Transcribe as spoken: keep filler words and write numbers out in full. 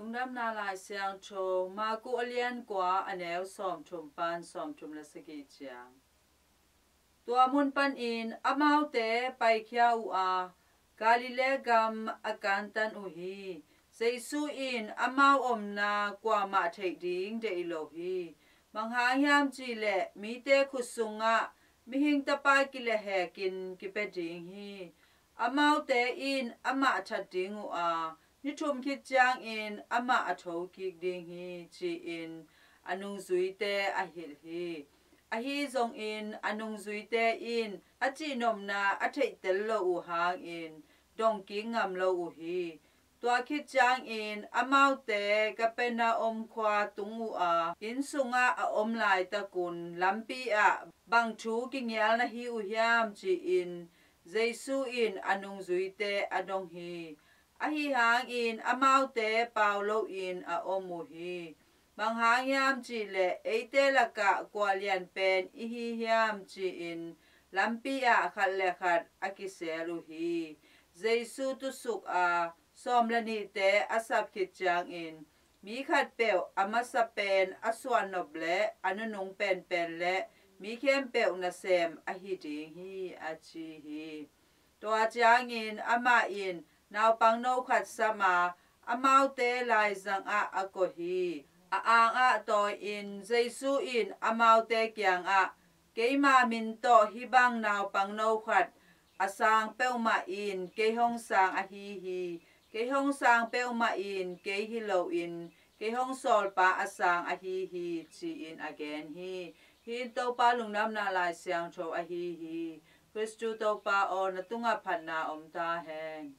Lungdamna Lai Siangtho, Marku a lian kua, a neu sawmthum pan sawmthum le sagih ciang. Tua mun panin amaute paikhia uh a, Galilee gam a kantan uh hi. Jesu in amau omna kuamah theih ding deih lo hi. Bang hang hiam cih leh mite khut sungah Mihing Tapa kilehhekin kipia ding hi. Amaute in amah that ding uh a, ni thum khit ciangin amah a thokik ding hi, ci-in a nungzuite a hilh hi. Ahi zongin a nungzuite in a cihnopna a theihtel lo uh hangin dongkik ngam lo uh hi. Tua khit ciangin amaute Kapernaum khua tung uh a, inn sungah a om laitakun lampi ah bang thu kingial na hi uh hiam, ci-in Jesu in a nungzuite a dong hi. Ahi hangin amaute pau loin a om uh hi. Bang hang hiam cih leh eite lakah kua lian pen i hi hiam, ci-in lampi ah khat le khat a kisel uh hi. Jesu tusuk a, sawm le nihte a sap khit ciangin, mi khatpeuh a masa pen a suahnop le a nunung penpen le mi khempeuh nasem ahi ding hi, a ci hi. Tua ciangin amah in naupangno khat sam a, amaute laizang ah a kua hi. A ang ah tawi-in Jesu in amaute kiangah, Keima min tawh hih bang naupangno khat a sang peuhmah in kei hong sang ahi hi. Kei hong sang peuhmah in kei hi loin kei hong sawlpa a sang ahi hi, ci-in a gen hi. Hih in Topa Lungdamna Lai Siangtho ahi hi. Khristu Topa aw, na tungah phatna om ta hen.